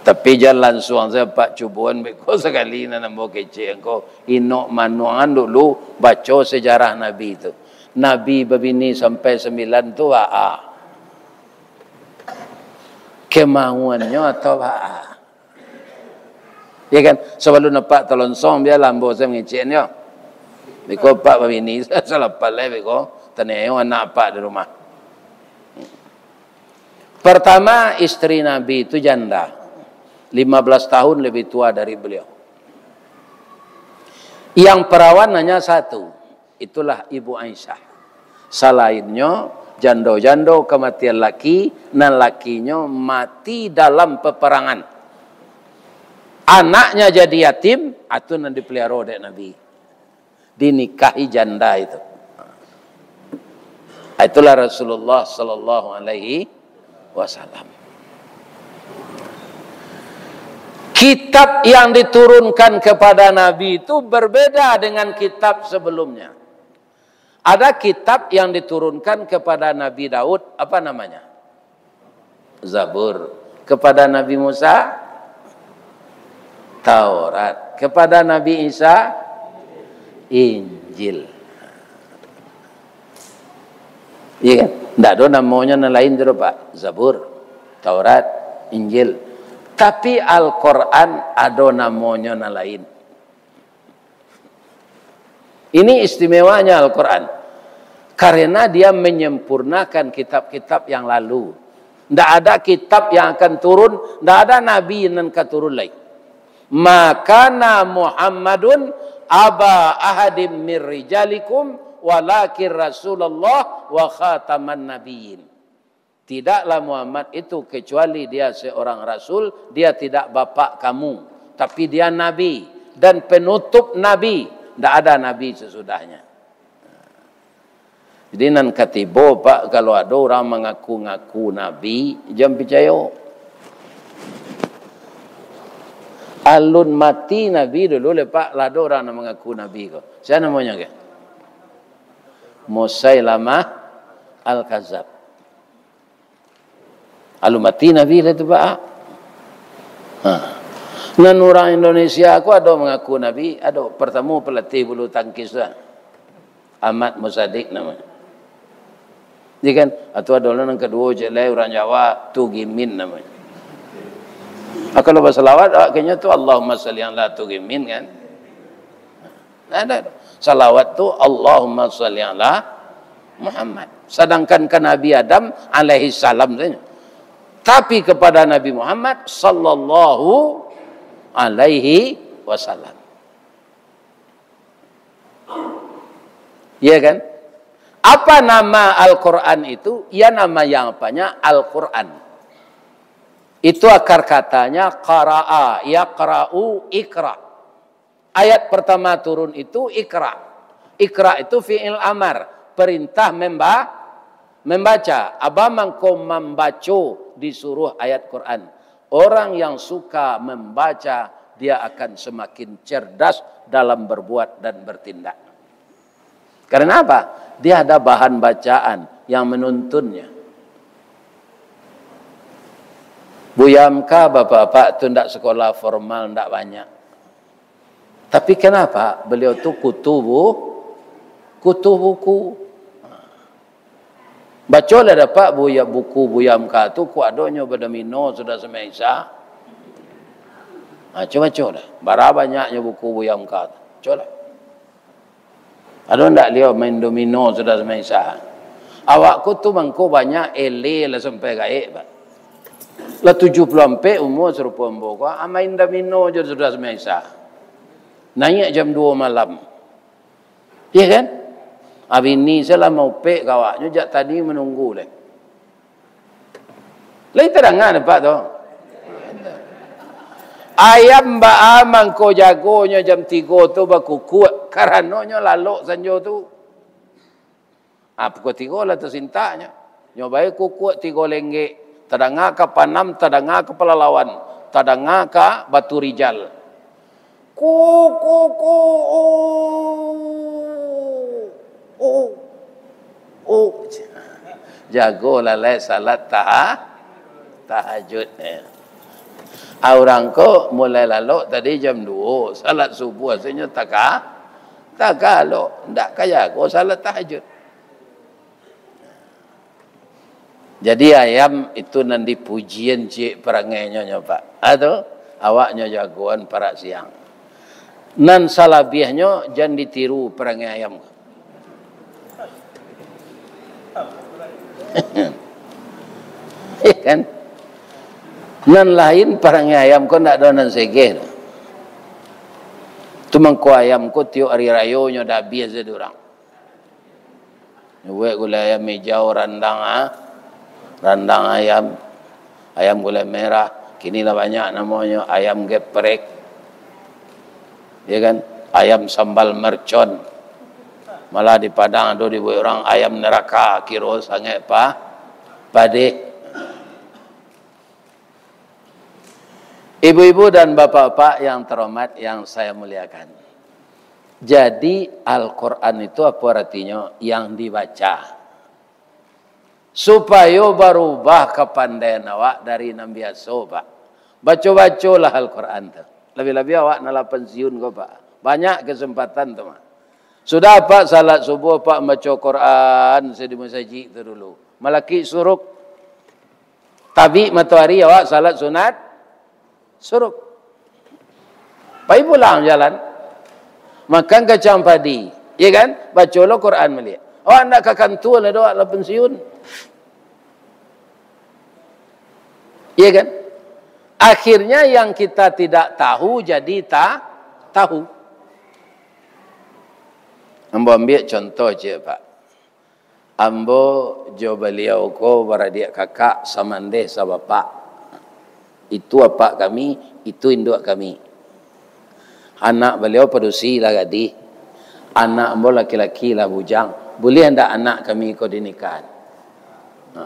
Tapi jan lansuang sajo, Pak, cuboan beko sakali nan ambo kecek angko. Inok manuangan dulu baco sejarah Nabi tu. Nabi babini sampai sambilan tu baa? Kemauannyo atau baa? Ya kan? Sabalun apak talonsong, bialah ambo sajo mangeceknyo. Beko apak babini, salapan lai beko, taniayo anak apak di rumah. Pertama, isteri Nabi itu janda. Lima belas tahun lebih tua dari beliau. Yang perawan hanya satu. Itulah Ibu Aisyah. Salainnyo, jando-jando kamatian laki, nan lakinyo mati dalam peperangan. Anaknya jadi yatim, atu nan dipeliharo dek Nabi. Dinikahi janda itu. Itulah Rasulullah sallallahu alaihi wasallam. Kitab yang diturunkan kepada Nabi itu berbeda dengan kitab sebelumnya. Ada kitab yang diturunkan kepada Nabi Daud, apa namanya? Zabur. Kepada Nabi Musa, Taurat. Kepada Nabi Isa, Injil. Iya kan? Ndak ado namonyo nan lain tu, Pak. Zabur, Taurat, Injil. Tapi Al-Quran ado namonyo nan lain. Ini istimewanya Al-Quran. Karena dia menyempurnakan kitab-kitab yang lalu. Ndak ada kitab yang akan turun, ndak ada nabi nan ka turun lai. "Ma kana Muhammadun aba ahadim mir rijalikum, walakin Rasulullah wa khataman nabiyyin." Tidaklah Muhammad itu kecuali dia seorang rasul, dia tidak bapak kamu, tapi dia nabi dan penutup nabi, ndak ada nabi sesudahnya. Jadi nan katibo, Pak, kalau ado urang mangaku-ngaku nabi, jan picayo. Alun mati nabi dulu lai, Pak, lah ado urang nan mangaku nabi ko. Sia namonyo ko? Musailamah Al-Kazab. Alun mati nabi lah tu, Pak. Ha. Nan urang Indonesia ko ado mangaku nabi, ado. Partamo pelatih bulu tangkis tu, Ahmad Musadik namonyo. Iya kan? Atu ado lah nan kaduo, cek lai urang Jawa, Tugimin namonyo. Ah, kalau basalawat, awak kayaknyo tu, "Allahumma shalli ala Tugimin," kan? Ndak ado. Salawat tu, "Allahumma shalli ala Muhammad." Sadangkan ka Nabi Adam alaihi salam sajo. Tapi kepada Nabi Muhammad sallallahu alaihi wasallam. Iya kan? Apa nama Al-Quran itu? Ya, nama yang apanya? Al-Quran. Itu akar katanya qara'a, yaqra'u, iqra'. Ayat pertama turun itu iqra'. Iqra' itu fi'il amar, perintah memba-, membaca. Aba mangko mambaco disuruh ayat Quran. Orang yang suka membaca, dia akan semakin cerdas dalam berbuat dan bertindak. Karena apa? Dia ada bahan bacaan yang menuntunnya. Buya Hamka, bapak-bapak tu ndak sekolah formal, ndak banyak. Tapi kenapa beliau tu kutu bu-, kutu buku? Bacolah dapek buya, buku Buya Hamka tu, kuadonyo badomino sudah sumbayang Isya. Ha, cubo baco dah. Bara banyaknyo buku Buya Hamka tu. Bacolah. Ado ndak liau main domino sudah sumbayang Isya? Awak ko tu mangko banyak ele lah sampai gaek, Pak. Lah tujuah puluah ampek umua sarupo ambo ko, ah, main domino jo sudah sumbayang Isya. Naiak jam duo malam. Iya kan? Abini salah maupek kawaknyo jak tadi manunggu leh. Lai tadanga dapek tu. Ayam baa mangko jagonyo jam tigo tu bakukuak, karanonyo lalok sanjo tu. Ah, pukua tigo lah tasintaknyo. Nyo bae kukuak tigo lenggek, tadanga ka Panam, tadanga ka Palalawan, tadanga ka Batu Rijal. Ku, ku, ku, oh, oh, oh. Jago lalai salat taha-, tahajud. Ah, urang ko mulai lalok tadi jam duo, salat subuah sajo taka-, takalok, ndak ka jago salat tahajud. Jadi ayam itu nan dipujian ciek parangainyo nyo, Pak. Atau awaknyo jagoan parak siang. Nan salabiahnyo jan ditiru parangai ayam. Iya kan? Nan lain parangai ayam ko ndak ado nan segeh tu. Tu mangko ayam ko tiok ari rayo nyo dah abiah sadurang. Nyo buek gulai ayam ijau, randang, ah. Randang ayam. Ayam gulai merah. Kini lah banyak namonyo ayam geprek. Ya kan? Ayam sambal mercon. Malah di Padang ado dibuek urang ayam neraka, kiro sangaik pa-, padeh. Ibu-ibu dan bapak-bapak yang terhormat, yang saya muliakan. Jadi, Al-Quran itu apa artinya? Yang dibaca. Supayo barubah kapandaian awak dari nan biaso, Pak. Baco-bacolah Al-Quran tu. Labiah-labiah awak nan lah pensiun ko, Pak. Banyak kesempatan tu, Pak. Sudah, Pak, salat subuh, Pak, baco Quran se di masajik tu dulu. Malakik suruk. Tabik matoari awak salat sunat suruk. Pai pulang jalan. Makan kacang padi. Iya kan? Baco lo Quran baliak. Awak ndak ka kantua lai doh, awak lah pensiun. Iya kan? Akhirnya yang kita tidak tahu jadi ta-, tahu. Ambo ambiak contoh ciek, Pak. Ambo jo baliau ko baradiak kakak, samandeh sabapak. Itu apak kami, itu induak kami. Anak baliau padusi lah gadih. Anak ambo laki-laki lah bujang. Buliah ndak anak kami ko dinikahan? Ha.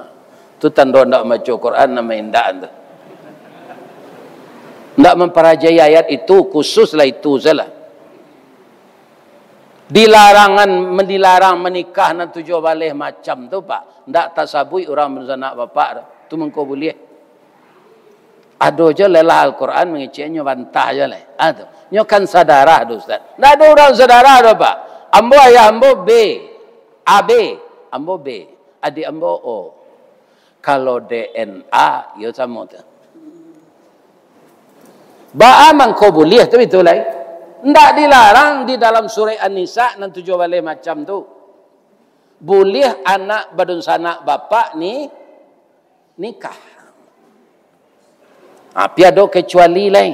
Tu tando ndak mambaco Quran, namo indak tu. Ndak mamparajai ayat itu, khususlah itu salah. Dilarangan, dilarang manikah nan tujuah baleh macam tu, Pak. Ndak tasabuik urang dunsanak bapak tu. Tu mangko buliah. Ado jo lelah Al-Quran mangecek nyo bantah jo leh. Ah, tu. Nyo kan sadarah tu, Ustaz. Ndak ado urang sadarah tu, Pak. Ambo ayah ambo B, A B, ambo B. Adik ambo O. Kalau D N A, yo samo tu. Baa mangko buliah tu itu lai? Ndak dilarang di dalam surah An-Nisa nan tujuah baleh macam tu. Buliah anak badunsanak bapak ni nikah. Ha, tapi ado kecuali lai.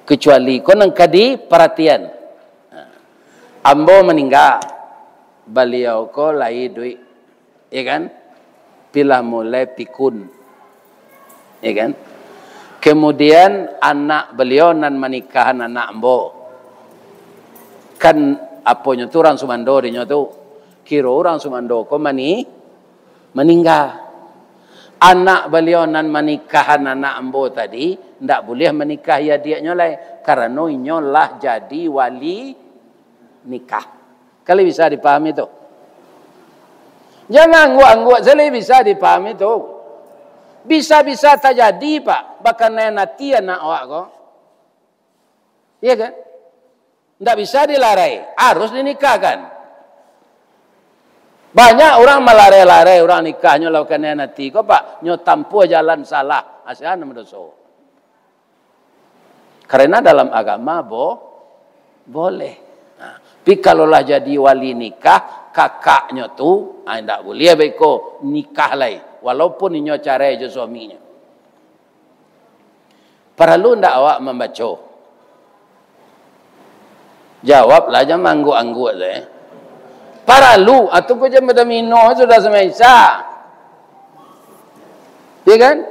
Kecuali ko nan ka diparatian. Ha. Ambo maningga, baliau ko lai iduik. Ya kan? Pilah mulai pikun. Ya kan? Kemudian anak baliau nan manikahan anak ambo. Kan aponyo tu urang sumando dinyo tu. Kiro urang sumando ko mani-, maningga. Anak baliau nan manikahan anak ambo tadi, ndak buliah manikahi adiaknyo lai, karano inyo lah jadi wali nikah. Kali bisa dipahami tu? Jangan angguak-angguak, sali bisa dipahami tu. Bisa-bisa tajadi, Pak, bakanai ati anak awak ko. Iya kan? Ndak bisa dilarai, harus dinikahkan. Banyak urang malarai-larai urang nikahnyo lah bakanai ati ko, Pak, nyo tampuah jalan salah, asa nan badoso. Karena dalam agama bo-, boleh. Nah, tapi kalau lah jadi wali nikah, kakaknyo tu, ah, indak buliah baiko nikah lai, walaupun inyo carai jo suaminyo. Paralu ndak awak mambaco? Jawablah, jan maangguak-angguak tu, eh. Paralu, atau ko jan badomino sudah samaisa. Ya kan?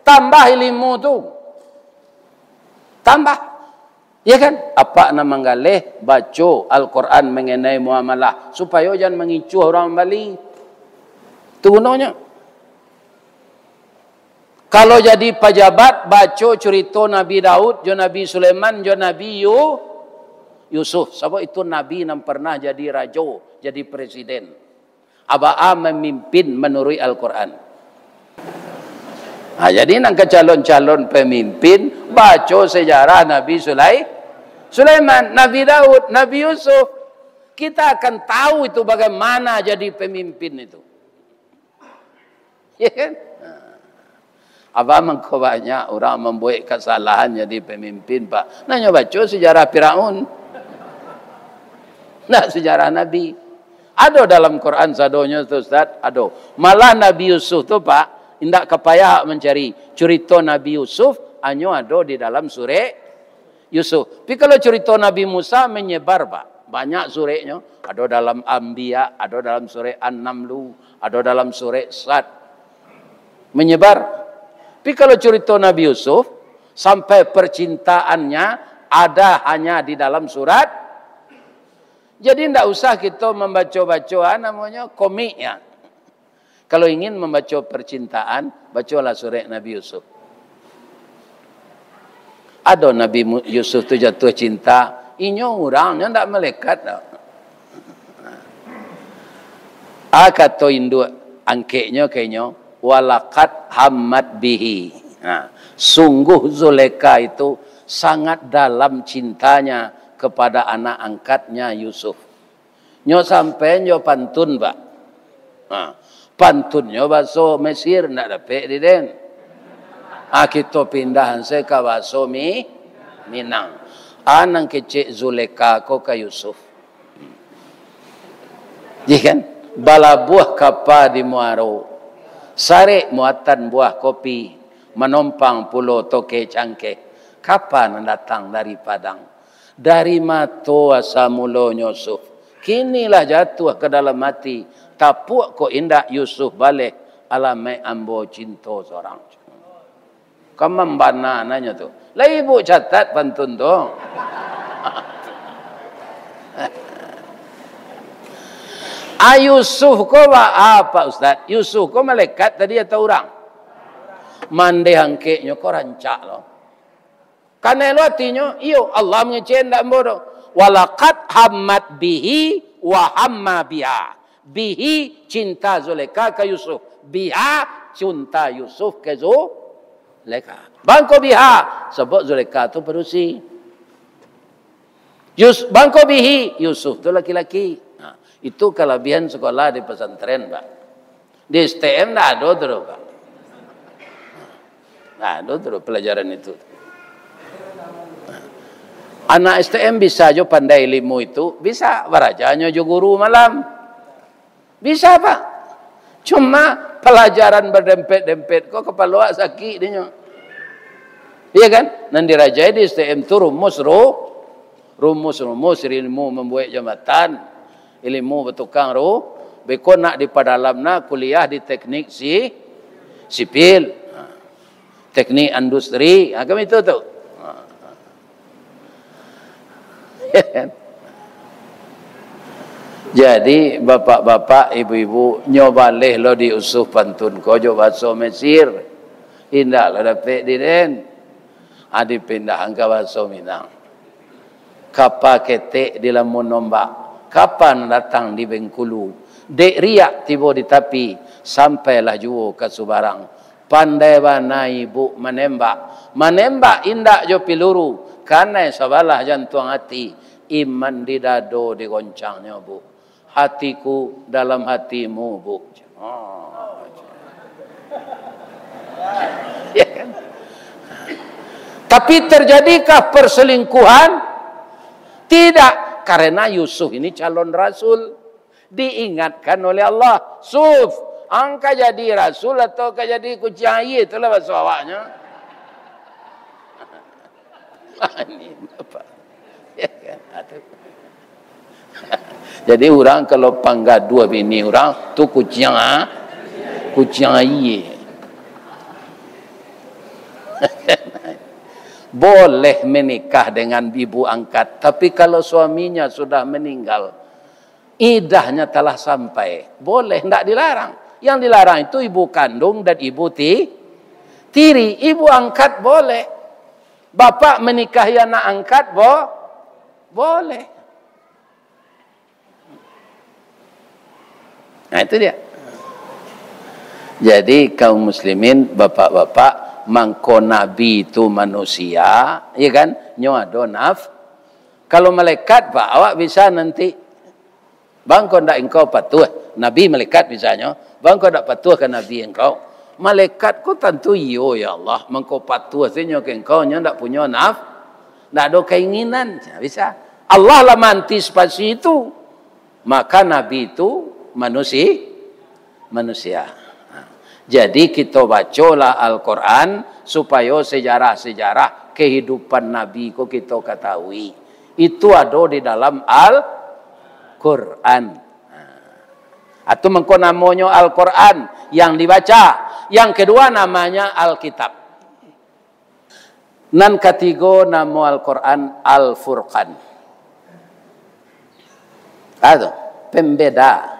Tambah ilmu tu. Tambah. Ya kan? Apak nan manggaleh, baco Al-Quran manganai muamalah, supayo jan mangicuah urang mambali. Tu gunonyo. Kalau jadi pajabat, baco curito Nabi Daud, jo Nabi Sulaiman, jo Nabi Yu-, Yusuf. Sabab itu nabi nan parnah jadi rajo, jadi presiden. Abaa mamimpin manuruik Al-Quran. Nah, jadi nan ka calon-calon pamimpin, baco sejarah Nabi Sulai-, Sulaiman, Nabi Daud, Nabi Yusuf. Kita akan tahu itu bagaimana jadi pemimpin itu. Ya kan? Nah. Abaa mangko banyak urang mambuek kasalahan jadi pamimpin, Pak. Nah, nyo baco sejarah Firaun. Nah, sejarah Nabi. Ado dalam Quran sadonyo tu, Ustaz? Ado. Malah Nabi Yusuf tu, Pak, indak ka payah mancari. Curito Nabi Yusuf hanyo ado di dalam surek Yusuf. Tapi kalau curito Nabi Musa manyebar, Pak. Banyak sureknyo. Ado dalam Anbiya, ado dalam surek An-Namlu, ado dalam surek Sad. Manyebar. Tapi kalau curito Nabi Yusuf, sampai percintaannya ada hanya di dalam surat. Jadi ndak usah kito mambaco-baco, ah, namonyo komik, ya. Kalau ingin mambaco percintaan, bacolah surek Nabi Yusuf. Ado Nabi Mu-, Yusuf tu jatuah cinta, inyo urang, nyo ndak malaikat doh. Ah, kato induak angkeknyo ka inyo, "Walaqad hammat bihi." Nah, sungguh Zulekha itu sangat dalam cintanya kepada anak angkatnya Yusuf. Nyo sampaian jo pantun, Pak. Ha, pantunnyo baso Mesir, ndak dapek di den. Ha, kito pindah se ka baso Mi-, Minang. Ha, nan kecek Zulekha ko ka Yusuf. Jih kan? Balabuah kapa di muaro, sarek muatan buah kopi, manompang pulo toke cangkeh. Kapa nan datang dari Padang? Dari mato asa mulonyo Yusuf, kini lah jatuah ka dalam ati, tapuak kok indak Yusuf baleh, alamaik ambo cinto sorang. Kamambana nanyo tu. Lai ibuk catat pantun tu. Ah, Yusuf ko ba-, apa, Ustaz? Yusuf ko malaikat tadi atau urang? Mandeh angkeknyo ko rancak lo. Kanai lo atinyo, iyo, Allah mangecek ndak ambo doh. "Walaqad hammat bihi wa hamma biha." Bihi, cinta Zulekha ka Yusuf. Biha, cinta Yusuf ka Zulekha. Bangko biha, sabab Zulekha tu padusi. Yus-, bangko bihi, Yusuf tu laki-laki. Nah, itu kalabihan sekolah di pesantren, Pak. Di S T M ndak ado tu doh, Pak. Ndak ado tu doh pelajaran itu. Anak S T M bisa jo pandai ilmu itu, bisa barajanyo jo guru malam. Bisa, Pak. Cuma pelajaran badempet-dempet ko kapalo awak sakik dinyo. Iya kan? Nan dirajai di S T M tu rumus ru-, rumus-rumus ilmu mambuek jambatan, ilmu batukang ru-, beko nak dipadalam nah kuliah di teknik si-, sipil. Ha. teknik industri, ha, kan itu tu. Ha. Jadi, bapak-bapak, ibu-ibu, nyo baleh lo diusuh pantun ko jo bahaso Mesir. Indak lo dapek di den. Ha, dipindahan ka bahaso Minang. Kapa ketek di lamun ombak, kapa nan datang di Bengkulu. Dek riak tibo di tapi, sampailah juo ka subarang. Pandai bana ibu manembak. Manembak indak jo piluru, kanai sabalah jantuang ati, iman di dado digoncangnyo, Bu. Hatiku dalam hatimu, Bu. Oh. Ya kan? Tapi terjadikah perselingkuhan? Tidak, karena Yusuf ini calon rasul. Diingatkan oleh Allah, "Suf, ang ka jadi rasul atau ka jadi kuciang aia?" Itulah bahasa awaknya. Ini apa? Ya kan? Aduh. Jadi, urang kalau panggaduah bini urang, tu kuciang, ah, kuciang aia. Boleh menikah dengan ibu angkat, tapi kalau suaminya sudah meninggal, idahnya telah sampai, boleh, ndak dilarang. Yang dilarang itu ibu kandung dan ibu ti-, tiri. Ibu angkat boleh. Bapak menikahi anak angkat, bo-, boleh. Nah, itu dia. Jadi, kaum muslimin, bapak-bapak, mangko Nabi itu manusia, ya kan? Nyo ado naf-, kalau malaikat, Pak, awak bisa nanti, "Bang, kok ndak engkau patuah?" Nabi malaikat misalnyo, "Bang, kok ndak patuah ka Nabi engkau?" Malaikat ko tantu, "Iyo, ya Allah, mangko patuah tu nyo ka engkau, nyo ndak punyo naf-, ndak ado keinginan." Nah, bisa. Allah lah maantisipasi itu. Maka Nabi itu manusi-, manusia. Nah, jadi, kito bacolah Al-Quran, supayo sejarah-sejarah kehidupan Nabi ko kito katahui. Itu ado di dalam Al-Quran. Nah, itu mangko namonyo Al-Quran yang dibaca. Yang kedua namanya Alkitab. Nan katigo, namo Al-Quran Al-Furqan. Ado pembeda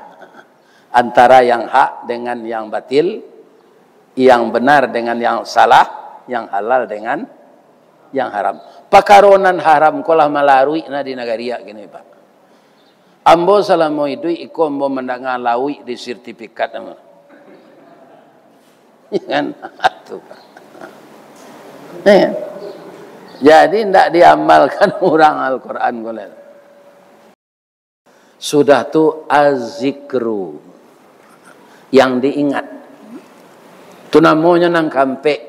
antara yang hak dengan yang batil, yang benar dengan yang salah, yang halal dengan yang haram. Pakaro nan haram ko lah malaruik na di nagari kini, Pak. Ambo salamo iduik iko ambo mandanga lauik di sertifikat ambo. Kan? Tu, Pak. Eh. Jadi, ndak diamalkan urang Al-Quran ko lai. Sudah tu, azikru, yang diingat. Tu namonyo nan kaampek.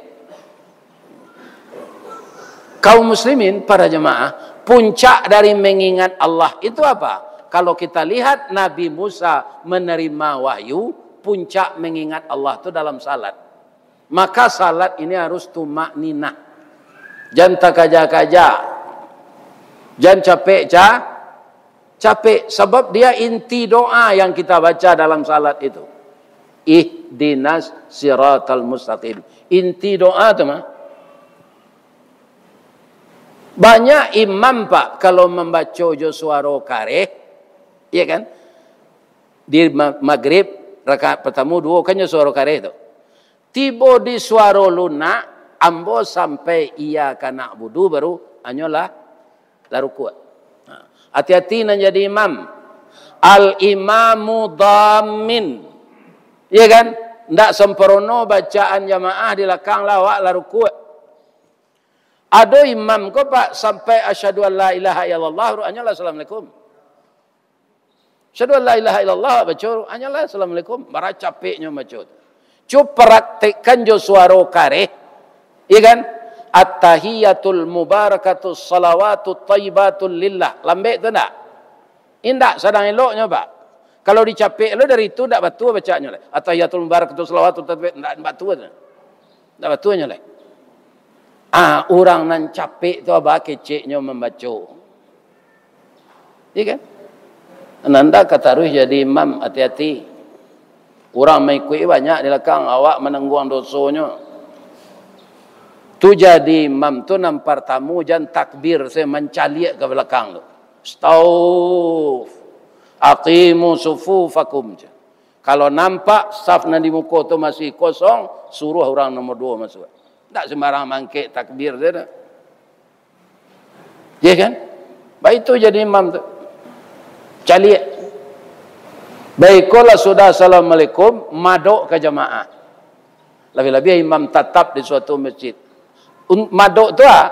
Kaum muslimin, para jemaah, puncak dari mengingat Allah itu apa? Kalau kita lihat Nabi Musa menerima wahyu, puncak mengingat Allah tu dalam salat. Maka salat ini harus tumakninah. Jan takaja-kaja. Jan capek ca-, capek. Sabab dia inti doa yang kita baca dalam salat itu. Ihdinas siratal mustaqim. Inti doa tu mah. Banyak imam, Pak, kalau mambaco jo suaro kareh, iya kan? Di ma-, magrib, rakaat partamo, duo, kan jo suaro kareh tu. Tibo di suaro lunak, ambo sampai iyyaka na'budu, baru anyo lah, lah rukuak. Nah, hati-hati nan jadi imam. Al-imamu dhamin. Iya kan? Ndak sempurno bacaan jamaah di lakang lah, awak lah rukuak. Ado imam ko, Pak, sampai asyhadu an la ilaha illallah, ruh anyo lah assalamualaikum. Asyhadu an la ilaha illallah, baco, ruh anyo lah assalamualaikum. Bara capeknyo baco tu. Cu praktekkan jo suaro kareh. Iya kan? At-tahiyatul mubarakatus salawatut thayyibatul lillah. Lambek tu ndak? Indak, sadang eloknyo, Pak. Kalau dicapek lo dari tu, ndak batua bacaannyo lai. At-tahiyatul mubarakatus salawatut tayyib-, ndak batua tu. Ndak batua nyo lai. Ah, urang nan capek tu, aba keceknyo mambaco. Iya kan? Nan ndak ka taruih jadi imam, hati-hati. Urang maikuik banyak di lakang, awak manangguang dosonyo. Tu jadi imam tu nan partamo jan takbir, se mancaliak ka balakang tu. Stauf, aqimu sufufakum. Kalau nampak saf nan di muko tu masih kosong, suruah urang nomor duo masuak. Ndak sembarang mangkek takbir se dah. Ya kan? Baitu jadi imam tu. Caliak. Baikolah sudah assalamualaikum, madok ka jamaah. Labiah-labiah imam tatap di suatu masjid. Un-, madok tu ah,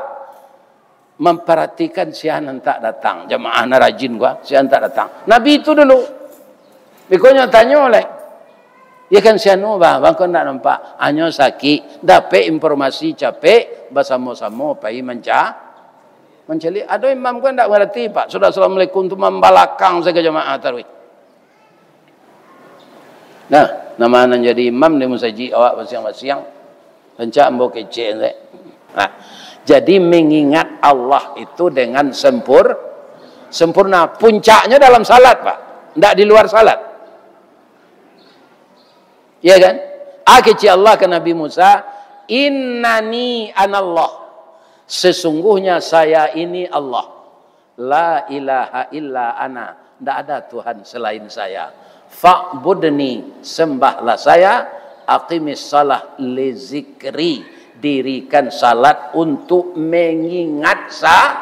mamparatikan sia nan tak datang. Jamaah nan rajin ko ah, sia nan tak datang. Nabi tu dulu. Beko nyo tanyo lai. Ya kan, si anu, bah, bang ko ndak nampak. Hanyo sakik, dapek informasi capek, basamo-samo pai manca-, mancaliak. Ado imam ko ndak mangarati, Pak. Sudah assalamualaikum tu mambalakang sajo jamaah tarawih. Nah, nan ma nan jadi imam di musajik awak basiang-basiang. Rancak ambo kecek se. Nah, jadi mengingat Allah itu dengan sempur-, sempurna. Puncaknya dalam salat, Pak. Ndak di luar salat. Ya kan? Ah, kecek Allah ka Nabi Musa, "Innani anallah." Sesungguhnya saya ini Allah. La ilaha illa ana, ndak ada Tuhan selain saya. Fa'budni, sembahlah saya. Aqimis shalah li zikri, dirikan salat untuk mengingat sa-,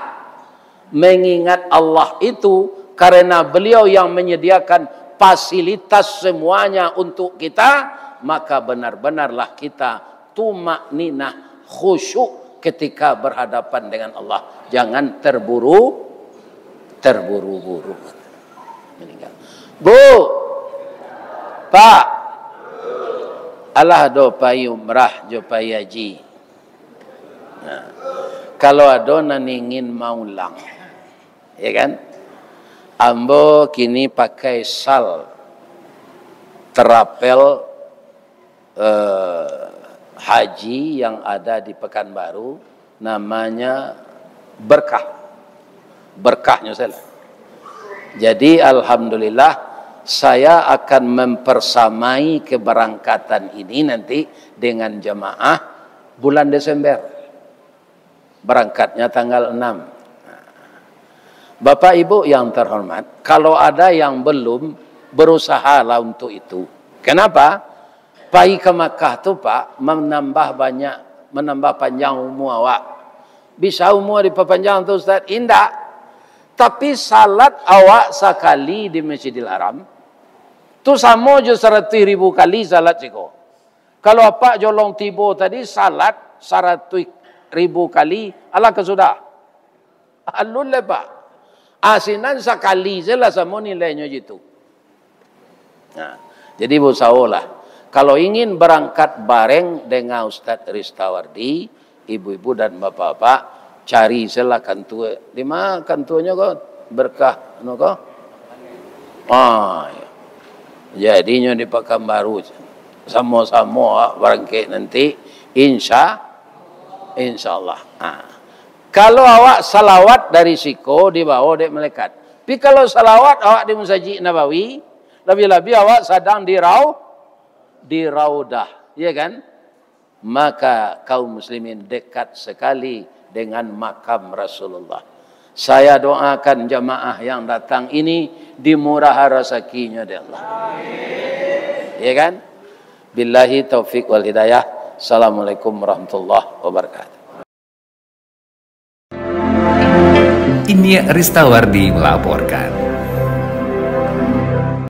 mengingat Allah itu, karena Beliau yang menyediakan fasilitas semuanya untuk kita, maka benar-benarlah kita tumakninah, khusyuk ketika berhadapan dengan Allah. Jangan terburu-, terburu-buru. Meninggal. Bu, Pak, alah do pai umrah jo pai haji. Nah, kalau ado nan ingin maulang, ya kan? Ambo kini pakai sal travel eh, haji yang ada di Pekanbaru, namanya Berkah. Berkahnyo salah. Jadi, alhamdulillah, saya akan mempersamai keberangkatan ini nanti dengan jamaah bulan Desember. Berangkatnya tanggal enam. Bapak Ibu yang terhormat, kalau ada yang belum, berusahalah untuk itu. Kenapa? Pai ka Makkah tu, Pak, menambah banyak, menambah panjang umua awak. Bisa umua dipapanjang tu, Ustaz? Indak. Tapi salat awak sakali di Masjidil Haram, tu samo jo saratuih ribu kali salat siko. Kalau apak jolong tibo tadi, salat saratuih ribu kali, alah ka sudah. Alun lai, Pak. Asinan sakali se lah samo nilainyo jitu. Nah, jadi, bausaholah. Kalau ingin berangkat bareng dengan Ustaz Ristawardi, ibu-ibu dan bapak-bapak, cari se lah kantua. Di ma kantuanyo ko? Berkah, anu ko? Ah, ya. Jadinyo di Pakanbaru. Samo-samo awak barangkek nanti, insya, insya Allah. Ah. Kalau awak salawat dari siko dibawo dek malaikat. Tapi kalau salawat awak di Masajik Nabawi, labiah-labiah awak sadang di rau-, di Raudah, ya kan? Maka kaum muslimin dekat sekali dengan makam Rasulullah. Saya doakan jamaah yang datang ini dimurahan rasakinyo dek Allah. Ya kan? Billahi taufik wal hidayah. Assalamualaikum warahmatullahi wabarakatuh. Inyiak Ristawardi melaporkan.